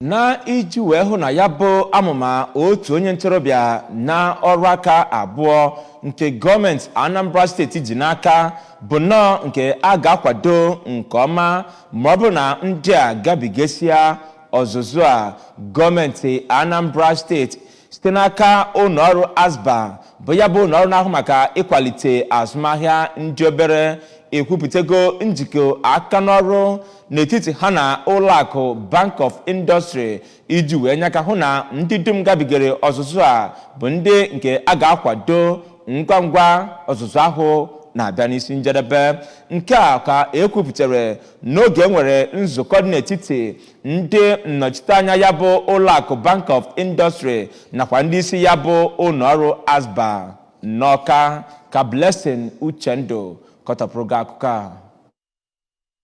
Na iji wee hụ na ya bụ amụma otu onye ntorobịa na ọrụ aka abụọ nke gọọmenti Anambra Steeti ji n'aka bụ nnọọ nke a ga-akwado nke ọma ma ọ bụrụ na ndị a gabigasịa ọzụzụ a, gọọmenti Anambra Steeti site n'aka ụlọọrụ ASBA, bụ ya bụ ụlọọrụ na-ahụ maka ịkwalite azụmahịa ndị obere, ekwupụtago njikọ aka n'ọrụ n'etiti ha na ụlọakụ Bank of Industry iji wee nye aka hụ na ndị dum gabigere ọzụzụ a bụ ndị nke a ga-akwado ngwa ngwa ọzụzụ ahụ na-abịa n'isi njedebe. Nke a ka ekwupụtara n'oge enwere nzukọ dị n'etiti ndị nnọchiteanya ya bụ ụlọakụ Bank of Industry nakwa ndị isi ya bụ ụlọọrụ ASBA n'Ọka. Ka Blessing Uchendụ kọtọpụrụ gị akụkọ a.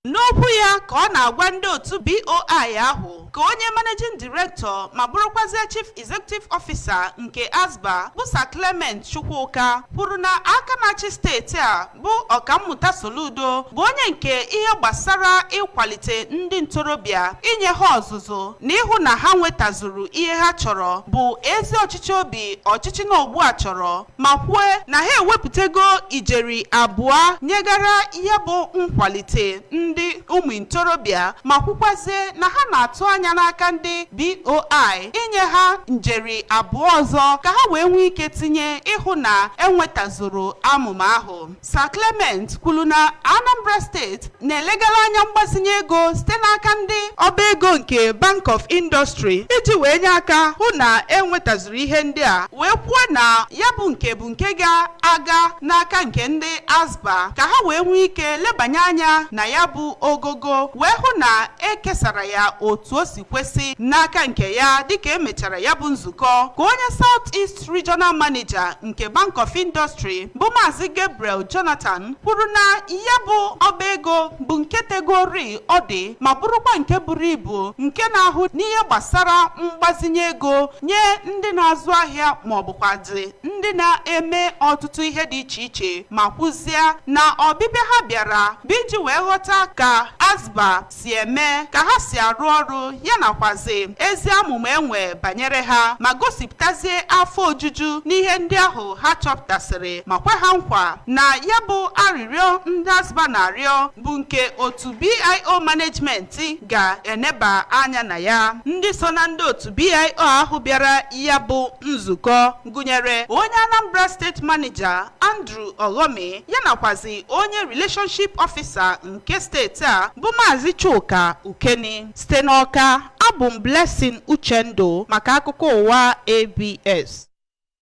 N'okwu ya ka ọ na-agwa ndị otu BOI ahụ, ka onye Managing Director ma bụrụkwazie Chief Executive Officer nke ASBA, bụ Sir Clement Chukwuka, kwuru na aka na-achị steeti a, bụ Ọkammụta Soludo, bụ onye nke ihe gbasara ịkwalite ndị ntorobịa, inye ha ọzụzụ na ịhụ na ha nwetazuru ihe ha chọrọ bụ ezi ọchịchị obi ọchịchị na ugbu a chọrọ, ma kwue na ha ewepụtago ijeri 2 nyegara ya bụ nkwalite ndị ụmụ ntorobịa, ma kwukwazie na ha na-atụ anya n'aka ndị BOI inye ha njeri 2 ọzọ ka ha wee nwee ike tinye ịhụ na enwetazuru amụma ahụ. Sir Clement kwuru na Anambra Steeti na-elegara anya mgbazinye ego site n'aka ndị ọba ego nke Bank of Industry iji wee nye aka hụ na enwetazuru ihe ndị a, wee kwuo na ya bụ nke ga-aga n'aka nke ndị ASBA ka ha wee nwee ike lebanye anya na ya bụ ogogo wee hụ na ekesara ya otu o si kwesị. N'aka nke ya, dịka emechara ya bụ nzukọ, ka onye South East Regional Manager nke Bank of Industry, bụ Maazị Gabriel Jonathan, kwuru na ya bụ ọba ego bụ nke tegori ọ dị ma bụrụkwa nke buru ibu, nke na-ahụ n'ihe gbasara mgbazinye ego nye ndị na-azụ ahịa ma ọ bụkwadị ndị na-eme ọtụtụ ihe dị iche iche, ma kwụzie na ọbịbịa ha bịara bụ iji wee ghọta ka ASBA si eme, ka ha si arụ ọrụ ya, nakwazi ezi amụma enwe banyere ha, ma gosipụtazie afọ ojuju n'ihe ndị ahụ ha chọpụtasịrị, ma kwe ha nkwa na ya bụ arịrịọ ndị ASBA na-arịọ bụ nke otu BIO management ga-eneba anya na ya. Ndị so na ndị otu BIO ahụ bịara ya bụ nzukọ gụnyere onye Anambra State Manager Andrew Oghomi, ya nakwazi onye Relationship Officer nke steeti a, bụ Maazị Chuka Ukeni. Site n'Ọka, abụ m Blessing Uchendụ maka akụkọ ụwa ABS.